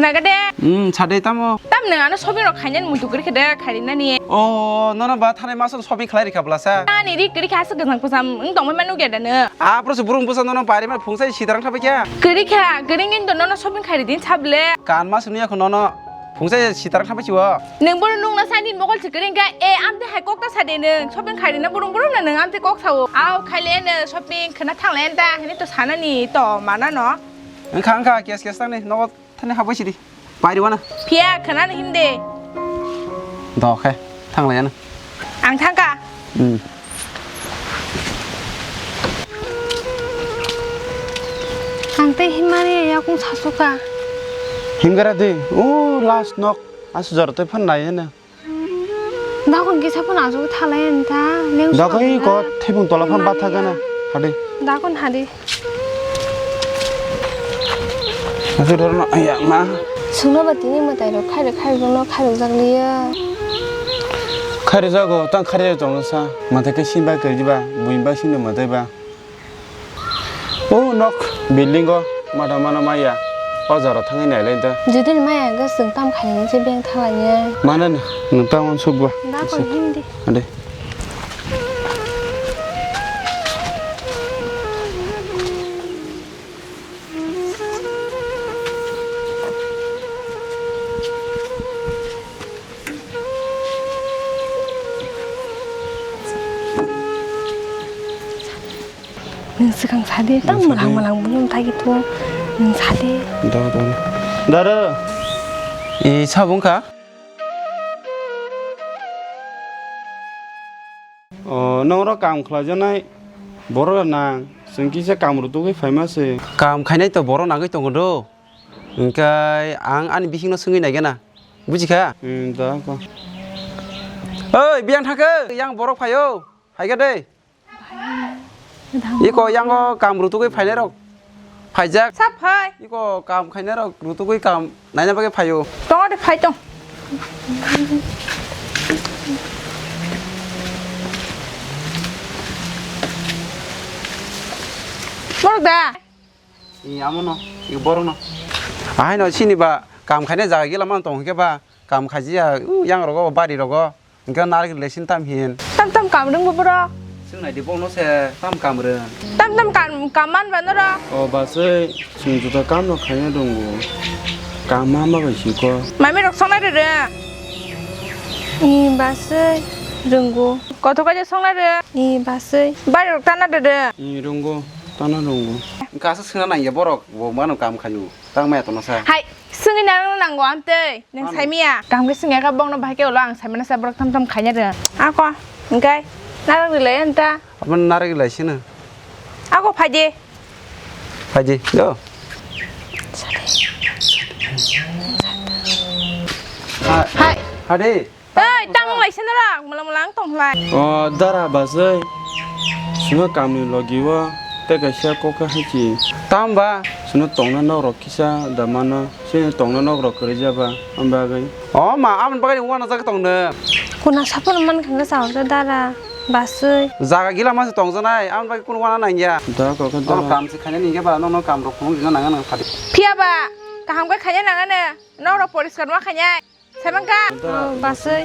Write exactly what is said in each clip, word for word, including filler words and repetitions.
Naga de. Hmm, sade tamo. Tam nang ano shopping rok khainani muitu kwrwi khe de kharinani. O, nono ba thanai maso shopping khlai rikha bwlasa. Ani ri kwrwi kha aswk gwnang pwsam wng tongmani manu ge dano. Apro se burung bwsa nono pari ma phungsa sitarang thabai kya. Kwrwi kha, kwrwi ngin do nono shopping khairi din sable. Kan mas nuya kho nono phungsa sitarang thabai chiwo. Nang bono nung na sani mokol se kwrwi kha e amte hai kok ta sade nang shopping khairi na burung burung na nang amte kok sao. Au khaile ne shopping khna thangle enta hini to sanani to mana no. Wngkha wngkha kes kes tangni nogo. Thani habwi sidi. Pairi wana. Phiya khana ni himde. Do khe. Thanglai ano. Ang thangka. Hmm. Ang tei himari yakung sasuka. Himgara de. O last nok. Asu jor tei phan nai hene. Dakon kisa phano aswk thalai ani ta, leng Dakon sokha ko na. Thibung tola phan batha gana. Hadi. Dakon hadi. Aswk dorno aya ma. Sungno ba tini mwtai rok khairok khairok no khairok jak liya. Khairok jago, tang khairok tong sa. Mwtai ke simba kiri ba, buimba simno mwtai ba. O nok building o mada mana maya. O jaro thangwi nailai da. Jodi ni maya ga sung tam khaini se beng thalai ne. Mana ni nung tam on sugwa. Da kon hindi. Ade. Nwng swkang sadi, tang mwlang mwlang bumung tagi tu. Nwng sadi. Dara. I sabung kha? O, nongro kam khlaijaknai borok nang, chwng kisa kam rutugwi phaima se. Kam khainai to borok nangwi tongo do. Hwnkhe ang ani bisingno swngwi naigena. Buji kha? Hmm, da ko. Oi, biyang thangkhe, yang borok phaio. Phaikha de. Iko yango kam rutugwi phainai rok. Phaijak. Sap phai. Iko kam khainai rok rutugwi kam naina bagwi phaio. Tongo de phai tong. Borok da. I amo no, i borok no. Ahai no sini ba kam khainai jaga gila man tong hwnkhe ba kam khajiya u yang rogo bari rogo. Hwnkhe narik relation tam hin. Tam tam kam rwngbo borok. Swng nai di borok no se tam kam rwng. Tam tam kam, kam man ba norok. O baswi, chwng juda kam no khaina rwngo. Kam ma ma bai siko. Mami rok songnai rwrwng. I baswi rwngo. Kothok kaisa songnai rwrwng. I baswi. Bari rok tana rwrwng. I rwngo, tana rwngo. Hwnkhe aswk swngna nangya borok, bo mano kam khaio. Tang maya tongna sa. Hai, swngwi nang nango amtwi. Nwng ano. Saimaya. Kaham khe swngya kha bongno bahai khe ulo ang saimana sa borok tham tham khaina rwng. Ako, hwnkhe, narwg rilai anta. Abo narwg rilai sino. Ako phaidi. Phaidi, do. Hai. Hai. Hadi. Oi, tamo lai seno rok, mala mala ang tong lai. O, dara basai. Sino kamni logi o, tei kaisa kok khe hai chi. Tam ba? Sino tongna nok rok kisa da mano. Sino tongna nok rok kwrwi ja ba, am bagwi. O ma, amon bagwi wana jak tongno. Kuna sapon man khanga sa dara, basai. Jaga gila ma se tong janai, amon bagwi kun wana nang ya. Da kok khe dara. Kam se khaina ningya ba, no no kam rok phunuk jina nang nang phadi. Phiya ba, kaham khe khaina nang ne, nok rok poriskar ma khaina. Sebangka. Oh, basai.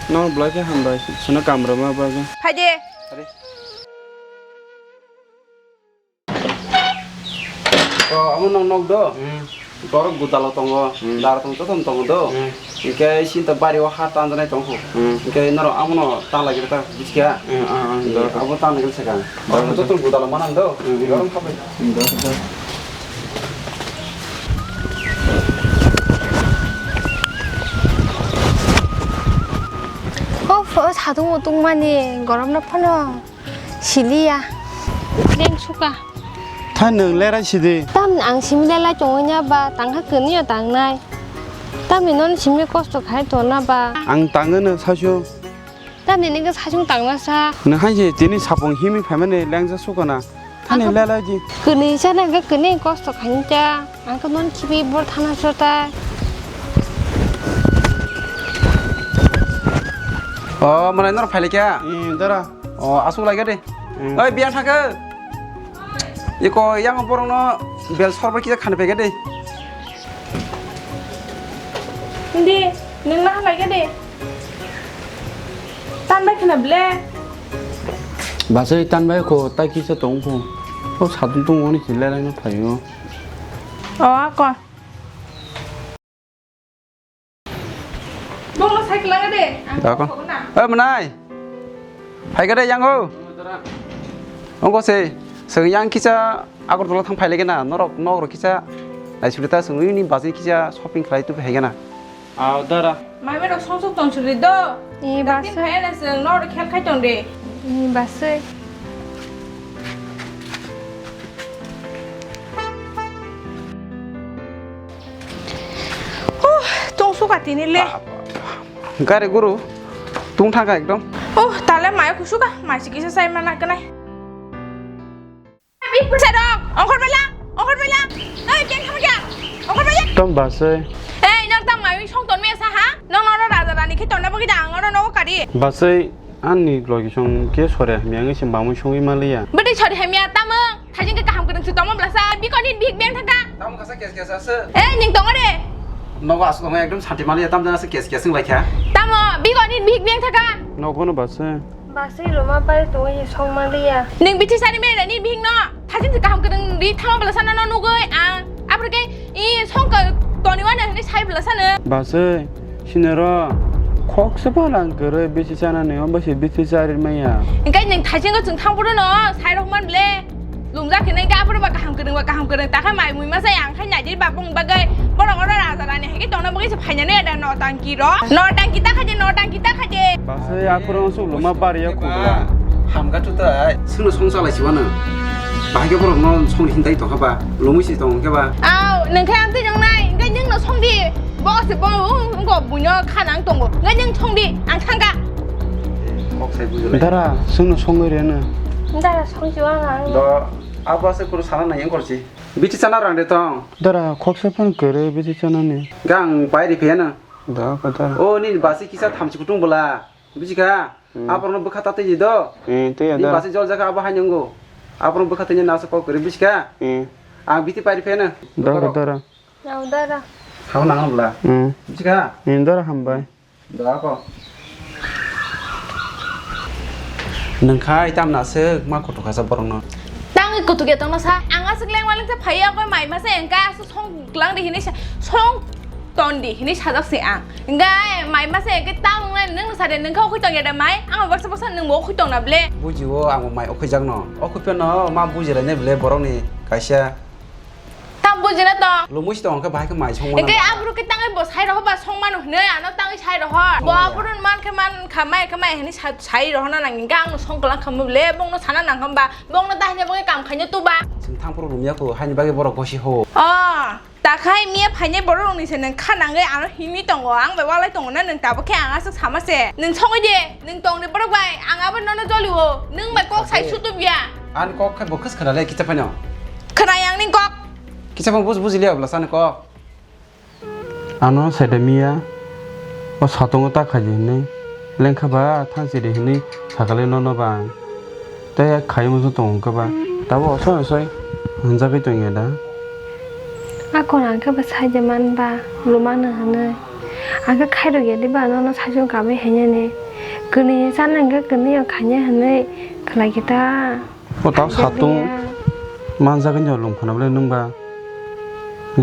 No, belai khe hambai. Sino kamrama bagwi. Phaidi. Ari. To, amo nong nok do? Hmm. Borok gudalo tongo. Hmm. Dar tong joto tongo do. Hmm. Hingke sinta bari o ha tanjanai tongkho. Hmm. Hingke norok amono tang lagi ta biskha. Hmm, ah, ah, do. Abo tang lagi sakang. Borok joto gudalo manang do. Hmm. Hingke oro khabai. Uff, o satung mutung mani gorom no phano siliya. Leng suka. Tha nwng lerai sidi. Tam ang simi lelai tongwi nya ba, tangkha kwnwi o tangnai. Tamni non simi kosto khai tona ba. Ang tangno sasu. Tamni nini sasung tangna sa. Nahai je tini sapung himi phaimani lengja sukana. Thani lelai di. Kwnwi sana ga kwnwi kosto khaincha. Ang khe non khibi bor thana sota. O, malai nor phailekya? Ee, dara. O, asuk laiga de. Hmm. Oi, biya thaka. Iko yang borokno bel sorba kisa khani pega de. Hindi, nwng ma halai khe de. Tan bai khna ble. Basai tan bai kho, tai kisa tong kho. O sadung tong oni khe lelai no phaio. O, ako. Bongno cycle langa de, ang Ako. Kok na. Eh, mwnai. Phaikha de, yang o. Ongko se, se yang kisa Agartala thang phailai gana, norok, norok kisa naisuri ta sungwi ni basai kisa shopping khlai tu phaikha na. Aw, dara. Mai mai rok song song tong suri do. Ni basai. Tin phai na sung norok khel khai tong de. Ni basai. Huh, tong suka tini le. Gari guru, tung thangkha ekdom. Oh, tale mai kusuka, mai si kisa sai mana kenai. Abi pusa dong, ongkor bela, ongkor bela. Ei, keng kama kya? Ongkor bela. Tom basai. Ei, nang tang mai song ton me sa ha? Nang noro raja rani khe tonna bagi dang, oro nogo kari. Basai, ani logi song ke sore, miyangi se mamui songwi maliya. Bete sore hemya tamung. Thajin khe kaham kwrwng se tongma blasa. Bikoni bihik beng thaka. Tamo kasa kes kes asa. Eh, ning tongo re. Nogo aswk tongo ekdom santi maliya tam jana se kes kes wng laikha. Tamo bikoni bihik beng thaka. Nogo no basa. Basa roma pai tongo ye song maliya. Ning bithi sani me ni bihik no. Thajin khe kaham kwrwng ri thama blasa no nugui ang. Aphuru khe i song ka toni wana hini sai blasa no. Basa. Sinero khoksa pho rang kwrwi bisi chanani, omo se bisi chari maya. Engkai nwng thaisingo chwng thang phuru no sai rok man ble. Lumjak hinwi khe aphuru ba kaham kwrwng ba kaham kwrwng takha mai mui masa yang khai naidi ba bung bagwi borok oro raja rani hai khe tongna bagwi se phainani ada no tangki ro. No tangki ta khaje, no tangki ta khaje. Basa aphuru suk luma bariya khubla. Hamga tu tai. Sungno song chalai siwano. Bahai khe borok no song hintai tongkha ba. Lumui si tong khe ba. Au, nwng khai ang twi nang nai. Engkai nwng no song di. Bo se bo, um, um, ko buino kha nang tongo. Ngai nang thong di, ang thangka. Kok sai bujo lai. Dara, sungno songwi reno. Dara, songsi wang ang. Do, abo se kuru sana nai yang korsi. Bithi chana rang de tong. Dara, khoksa phone kere bithi chana ni. Gang pai ri phiyana. Da, ka dara. O, ni basi kisa thamchi kutung bela. Bisi kha? Hmm. Aporno bwkha ta twi do. Eh, twi ya. Ni da. Basi jol jaka abo hai nungo. Aporno bwkha twi nasa kok kere bisi kha? Eh. Ang bithi pai ri phiyana. Dara, dara. Nang dara. Hao nang bla. Hmm. Bisi kha? Hmm, dara hambai. Da ko. Nang khai tam na se ma kutuk kasa borok no. Tang kutuk ya tong na sa. Ang asuk leng waleng sa phai ya koi mai ma se engka asuk song klang di hini sa. Song ton di hini sajak se ang. Engka mai ma se engka tang nang nang sa de nang kha khui tong ya da mai. Ang baksa baksa nang bo khui tong na ble. Buji o ang mai o khui jak no. O khui pe no ma buji lai ne ble borok ni kaisa. Tam bujina tong. Lomui si tong khe bahai khe mai song mano. Engke aphuru khe tangai bo sai roho ba song mano hwnwi ano tangwi sai roho. Bo aphuru man khe man kha mai khe mai hwnwi sa-, sai roho na nang engke ang song kwlang kha mole bongno sana nang hamba bongno dahine bo khe kam khaino tuba. Chwng thang phuru lum ya kho haini bagwi borok gosi ho. Oh, ta khai miya phainai borok rokni se nang kha nangwi ano himwi tongo ang bai walai tongo na nang tabuk khe ang aswk sama se. Nang songwi de nang tongni borok bai ang abo nono joli o nang bai kok sai sutup ya. Ani kok khe bo khwskha le kicha phano. Khwnai ang ni kok. Kisa phang buj buji liya bwla sani kok. Ano saida miya o satungo ta khaidi hinwi lengkha ba thangsi di hinwi sakali nono ba ang. Tei khaiyung se tongo khe ba tabo osoi osoi hwnjagwi tongya da. Akon ang khe ba saida man ba lumano hinwi ang khe khairok ya di ba nono saichung kabui hainani kwnwi chana hwnkhe kwnwi o khaina hinwi khlai khe ta. O tao satung manjak wngya lum khuna bwle nwng ba.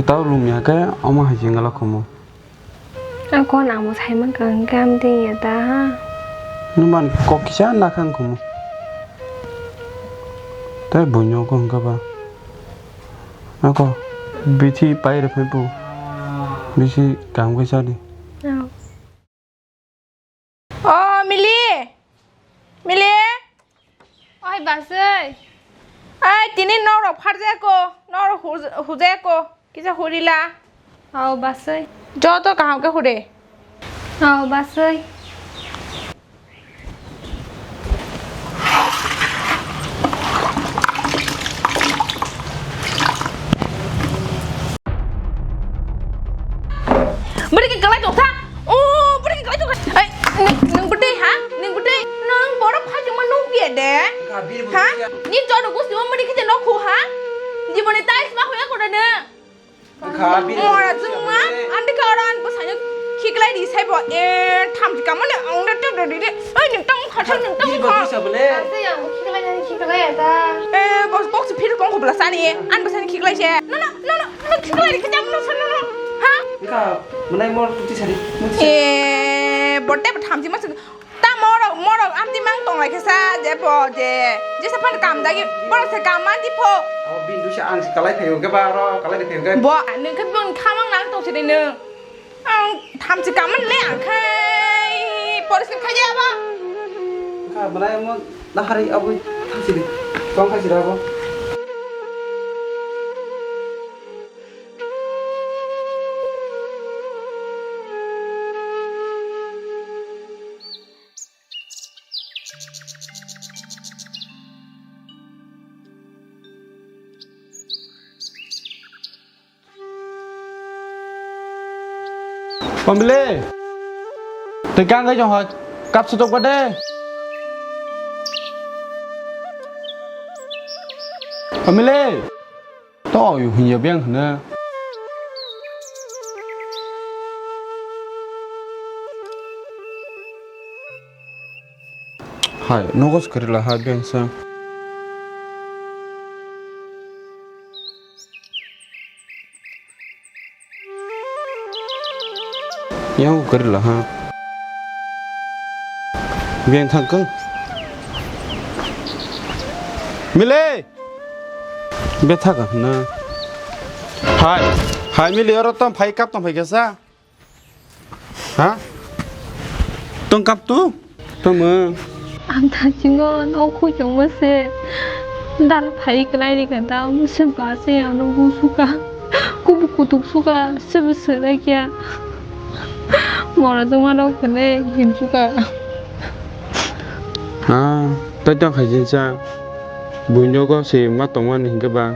Tao lum ya khe omo hai jingalo khumu. Ang kon amo sai mankha hwnkhe amtwi ya ta ha. Nwng ban kok kisa nakha wng khumu. Tei buino kok hwnkha ba. Ako bithi pai rw phai bu. Bisi kam khe cha di. Oh. O Mili! Mili! Oi basai. Ai tini norok pharjako, norok huj-, hujako, kisa hurila. Ao basai. Joto kaham khe hure. Ao basai. Bwrwi khe kwlai tongsa. O, bwrwi khe kwlai tongsa. Ai, nwng, nwng bwtwi ha? Nwng bwtwi? Nwng borok phaijwkma nukya de? Ha? Ni joto gustio bwrwi khe de nokhu ha? Jiboni tiles ma huya koda nwng? Mora jwngma, ani khe oro ani bwsaino Khiklai di saibo, e, thamchi kamani ang de tu de de. Oi, nung tong kha, nung tong kha. Asa yang khiklai nani khiklai ya ta. E, bos, bos, phir kong khobla sani, an basani khiklai se. No, no, no, no, no, khiklai di, khiklai, no, no, no, no. Ha? Ika, manai mor tuti sari. E, botte thamchi mas. Ta morok, morok amti mang tong lai khe sa, je bo, je, je sa phan kam dagi, borok se kam man di pho. Abo bindu se ang se kalai phaio ke ba, oro kalai phaio ke. Bo, nung khe bong khamang nang tong sini nung. Ang thamchi kaman le ang khai, poriskar khai ya ba. Ka manai mo nahari abo thamchi di, tong khai sira bo. Pamile, tei kang kai jong hoi, kap sutok ba de. Pamile. To, yung hinya beng hana. Hai, nogo se kwrwi la ha beng sa. Yang kwrwi la ha. Beng thang kang. Mile! Bethak hwnna. Hai, hai mili oro tong phai kap tong phai kesa. Ha? Tong kap tu? Tongmo. Ang thasingo no khuchungma se. Dal phai klai ri ka da, mo se ba se ano bu suka. Kubu kutuk suka, se bu se da kya. Mora tongma rok kene hin suka. Ha, tai tong khai jinsa. Buinogo se ma tongmani hinkhe ba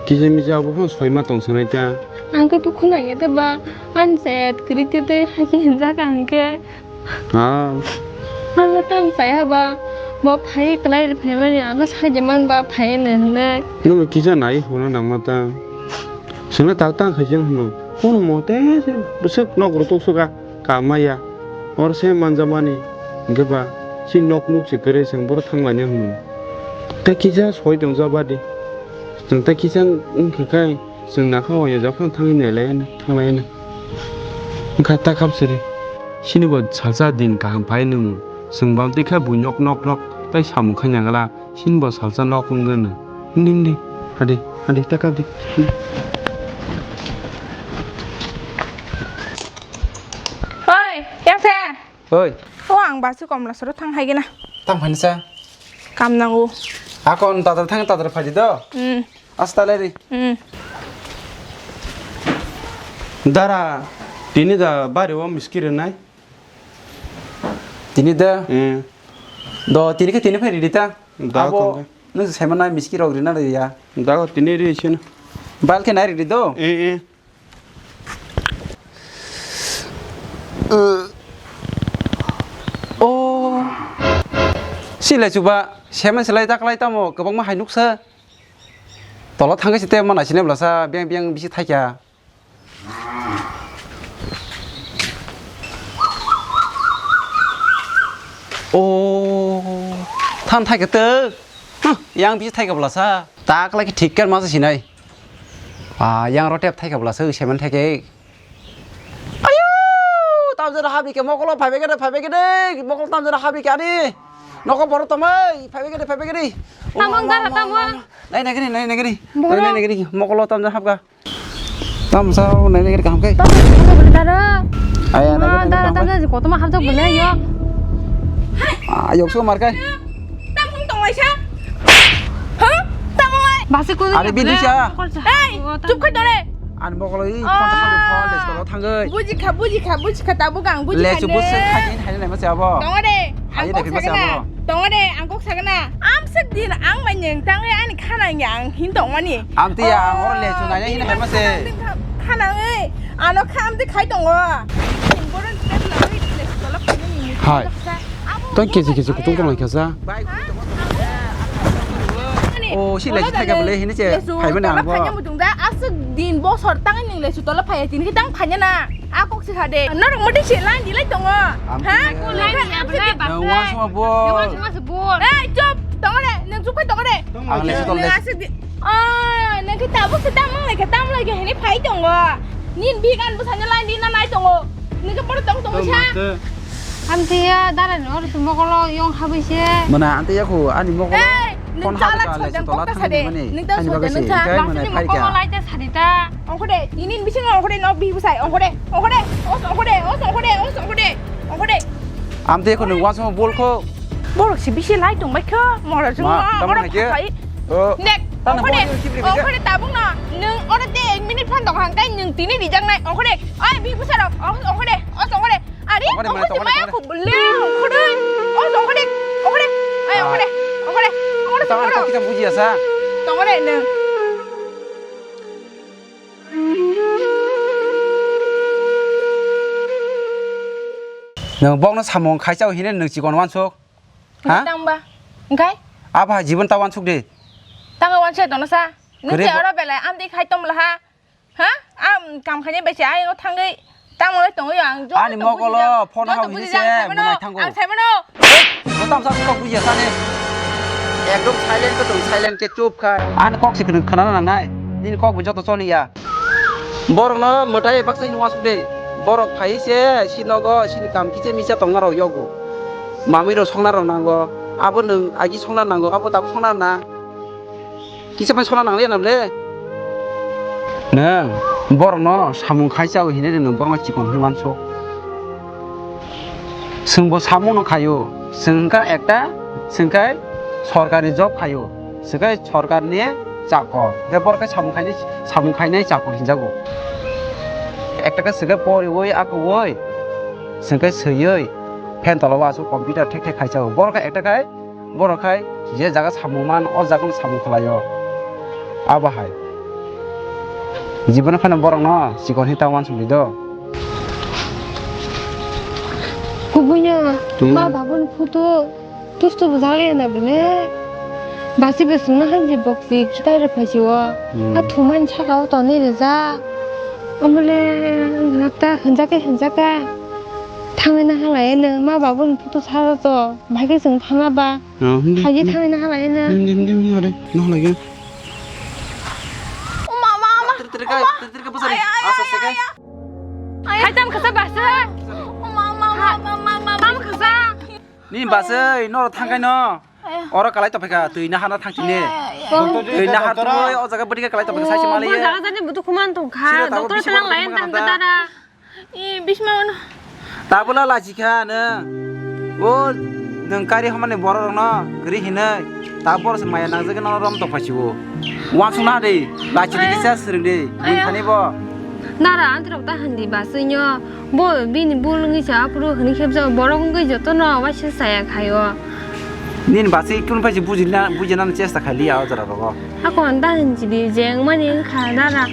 kisa misa abo phano soi ma tong sanai ta. Ang khe dukhu nang ya de ba, ang chat kwrwi te te hakhe hinjak ang khe. Ha. Ang khe tang chaya ba, bo phai kwlai rw phaimani ang khe sai de man ba phai nw hinwi. Nwng kisa nai hwnna nang ma ta. Sengna tak tang khai jeng hwno. Kono mote se bwswk nok rw tok suka. Kamaya, oro se manjamani, hinkhe ba, si nok nuk se kwrwi chwng bohrok thanglainai hwnwi. Tei kisa soi tong jabadi, chwng tei kisa wngkha khe, chwng nakha o ya jok phano thangwi nailai, thanglaino. Wngkha ta kap siri. Sini bo salsa din kaham phai nung, chwng bam twi kha bui nok nok nok, tei samung khai nangla. Sini bo salsa nok wngwi no. Hindi, hindi. Hadi, hadi, taka di. Oi, yang se. Oi. O ang basi komla soro thang hai gina. Thang phani sa. Kam nango. Akon tadar thang tadar phaji do. Hmm. Asta le ri. Hmm. Dara, tini da bari o miskiri nai. Tini da. Hmm. Do tini khe tini phai ridi ta. Da abo tong khe. Nwng se saimanai miski rok rina rwya. Da tini ri sino. Bal khe nai ridi do. Eh, eh. O. Silai chuba, semen silai taklai tamo kwbangma hai nuksa. Tolo thangkhe site mana sine blasa beng beng bisi thaikya. O, than thai khe tw. Huh, yang bisi thai khe bwlasa. Ta kwlai khe thik khe ma se sinai. Ah, yang ro tep thai khe bwlasa, semen thai khe. Ayo, tamjani habi khe mokolo phai bai khe de, phai bai khe de. Mokolo tamjani habi khe ani. Noko boro tomai, phai bai khe de, phai bai khe de. Tamo wngkha, tamo. Nai nai khe de, nai nai khe de. Boro. Nai nai khe de. Mokolo tamjani habkha. Tamsa o nai nai kaham kai. Tamsa bole dara. Aya, nai nai kaham. Dara tamsa koto ma hamsa bole yo. Ah, yok so mar kai. Tam hum tong laisa. Ha? Tam hum ai. Basi ko. Are bini sa. Ei, chup khai dore. An bokolo i phone phone phone les ko thangoi. Buji kha, buji kha, buji kha, tabu gang buji kha. Les bus khai ni hai nai ma sa bo. Tong de. Ang kok sagana. Tongo de, ang kok sagana. Amswk din ang mai nwng tangwi ani khana wngya ang hin tongmani. Amtwi ya, ang oro lechu nai hin hai mase. Khana wngwi ano kha amtwi khai tongo. Hai. Tong kesi kesi kutung tong lai kasa. O si lechu thai ka bole hini che. Hai mane ang bo. Aswk din bosor tangwi nwng lechu tola phai tini tang phanya na. A kok si kha de. Norok mati si line di lai tongo. Am Ha? khe Line di abra Nang bas. Wansukma bol. Wansukma se bol. Ei, chop. Tongo de. Nang chuk pai tongo de. Ang le Nang sotol de. asik di. Ah, nang khe tabuk se tamang lai khe tam lai khe hini phai tongo. Nin big an bwsanya line di na nai tongo. Nang khe poro tong tongo sa. Amthiya dara ni oro mokolo yong habai se. Mana ante yaku ani mokolo. Ei, nang Phone chala habika le sojan sotol kok ta thang sade. Mani. Nang ta Ani sojan bagwi se. Nang ta. Ikai mana Basini phaika. Mokolo lai ta sadi ta. Ongkho de, tinin bisingo ongkho de, nok bihi bwsai, ongkho de, ongkho de, os ongkho de, os ongkho de, os ongkho de, ongkho de. Amthe kono wansong bol kho. Borok si bisi lai tong bai kho, mora jung Ma, ma, tamo borok nake? Khapai. O, Nek, tamo ongkho de, bol kibri ongkho de tabung no, nung oro te ek minute phan tong hang kai nung tini rijak nai, ongkho de, oi bihi bwsai rok, os ongkho de, os ongkho de. Ari, ongkho de, ongkho de, ongkho de, maya ongkho de. Kho bole, ongkho de. Os ongkho de, ongkho de, oi ongkho de, ongkho de, ongkho de, Tamo ongkho de. Kita buji asa. Tong ongkho de, nung. Nwng bokno samung khai chao hine nwng chikon wansuk? Ha? Tang ba? Hingkai? Abo hai jibon ta wansuk di. Tang wansuk tono sa. Nung Kore se bo- oro belai amdi khai tong bwla ha? Ha? Am kam khaini bai se ai o thangwi. Tamo le tongwi ang joto Ani buji mokolo jang, phone joto hao buji hini jang, se saimano, mwnai thango. Ang saimano. Bo tamsa kok bujiya sani. Ekdom silent khe tong, silent khe chup khai. Ani kok se khna-, khnana nangnai. Nini kok bo joto choliya. Borokno mwtai baksa hini wasuk de. Borok phai se si nogo, sini kam kisa misa tongna rok yogo. Mamui rok songna rok nango. Abo nwng agi songna nango, abo tabuk songna nang. Kisa pai sona nangliya nable. Nwng borokno samung khai chao hinwi nwng borokno chikon hinwi wansuk. Chwngbo samungno khaio, chwng wngkha ekta, chwng khe sorkarni job khaio, chwng khe sorkarni chakor. Khe borok khe samung khainai, samung khainai chakor hinjago. Ekta khe chwng khe poriwi, akwui, chwng khe swiwi, fan tola o aswk computer thek thek khai chao. Borok khe ekta khe Borok khai je jaga samung man, o jaga samung khlaio. Abo hai. Jibon phano borokno chikon hi ta wansukdi do. Kubuino, Hmm. Ma babuni photo tustu bujak le na bile. Basi besung na hanji boksi kitai re phaisi o. Hmm. A thumani saka o toni reja. Amole nata hanjake hanjaka. Thangwi na halai no, ma babuni photo sara to. Bhai khe chwng thangna ba? Oh, hindi, Haji hindi. Thangwi na halai na. Hindi, hindi, hindi, hindi, no halai. O ma, ma, ma. Tiri, tiri ka, tiri, tiri ka, bwsari. Ay, ay, ay, Asa ay, seke. Ay, ay. Hai, tam khasa basa. O ma, ma, ma, ma, ma, ma, ma. Tam khasa. Ni basai, noro thangkai no. Ay. Oro kalai topeka, twi na hana thangtini. Ay, ay, ay. Twi na hana thangwi, o jaga bwdike kalai topeka, sai se mali. O jaga jani butu khuman tongkha. Sira tabo Doctor bisi tlang kotor lain tongkha tang nata. Dara. I bisma mano. Tabula lachikha nwng. O nwng kari hamani borok rokno kwrwi hinwi. Ta borok se maya nangjagwi nono rom tokphai sibo. Wansukna de. Lachi de kisa swrwng de. Bini thani bo. Nara antrok ta hindi baswinyo. Bo bini bul wngwi sa aphuru hwnwi khebjao borok wngwi jotono waisa chaya khaio. Nini baswi kunu phai se bujina, bujinani chesta khai liya o jora rogo. Hakon da hinjidi je wngmani wngkha dara.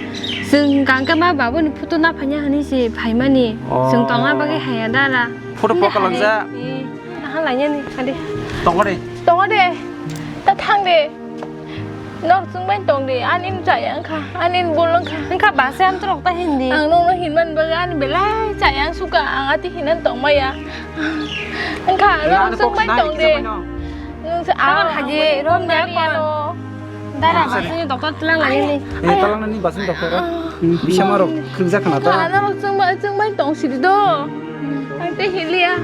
Chwng hwnkha hwnkhe ma babuni photo naphaina hwnwi se phaimani. Oh. Chwng tongna bagwi haya dara. Photo poka langja. Hini hai. Eh, naha lainani, ade. Tongo de. Tongo de. Ta thang de. Nok chwng bai tong de. Ani chaya wngkha. Ani bul wngkha. Wngkha ba se ang torok ta hindi. Ang nokno hinmani bagwi ani belai chaya wngsukha. Ang ati hinan tongmaya. Wngkha, nok chwng bai tong de. Nwng se ang haji rom de kon. Dara, basini doktor tlang lagi ni. Eh, tlang nani basini doktor. Bisa marok khwkjak khna ta. Ano chwng bai, chwng bai tong sidi do. Ang te hilia.